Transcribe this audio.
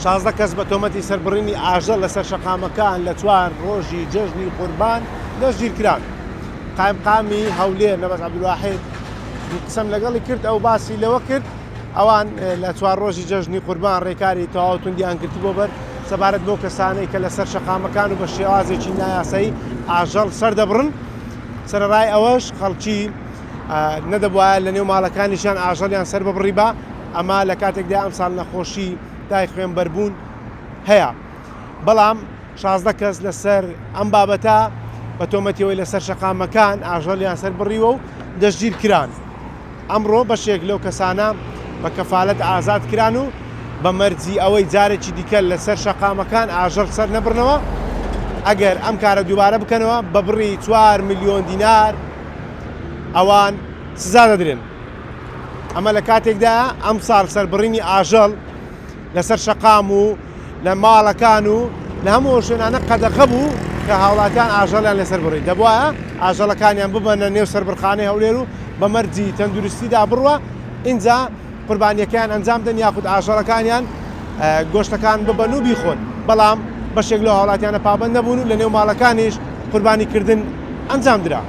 16 کەس بە تۆمەتی سەربڕینی ئاژەڵ لەسەر شەقامەکان لە چوار ڕۆژی جەژنی قوربان دەستگیرکران. قایمقامی هەولێر نەبەز عەبدولواحید قسەم لەگەڵی کرد، ئەو باسی لەوە کرد ئەوان لە چوار ڕۆژی جەژنی قوربان ڕێکاری تەواو توندیان گرتبووە بەر سەبارەت بەو کەسانەی کە لەسەر شەقامەکان و بە شێوازێکی نایاسایی ئاژەڵ سەردەبڕن. سەرەڕای ئەوەش خەڵکی نەدەبوایە لە نێو ماڵەکانیشیان ئاژەڵیان سەر ببڕیبا، ئەمە لە کاتێکدا ئەمساڵ نەخۆشی تای خوێنبەربوون هەیە. بەڵام 16 کەس لەسەر ئەم بابەتە بە تۆمەتی ئەوەی لەسەر شەقامەکان ئاژەڵیان سەر بڕیوە و دەستگیر کران. ئەمڕۆ بەشێک لەو کەسانە بە کەفالەت ئازاد کران و بە مەرجی ئەوەی جارێکی دیکە لەسەر شەقامەکان ئاژەڵ سەر نەبڕنەوە، ئەگەر ئەم کارە دووبارە بکەنەوە بە بڕی 4 ملیۆن دینار ئەوان سزا دەدرێن. ئەمە لە کاتێکدایە ئەمساڵ سەربڕینی ئاژەڵ لەسەر شەقام و لە ماڵەکان و لە هەموو ئەو شوێنانە قەدەغە بوو کە هاوڵاتیان ئاژەڵیان لەسەر بڕی، دەبوایە ئاژەڵەکانیان ببەنە نێو سەربڕخانەی هەولێر و بە مەرجی تەندروستیدا بڕوا ئینجا قوربانیەکەیان ئەنجام بدەن یاخود ئاژەڵەکانیان گۆشتەکان ببەن و بیخۆن، بەڵام بەشێک لەو هاوڵاتیانە پابەند نەبوون و لە نێو ماڵەکانیش قوربانیکردن ئەنجام درا.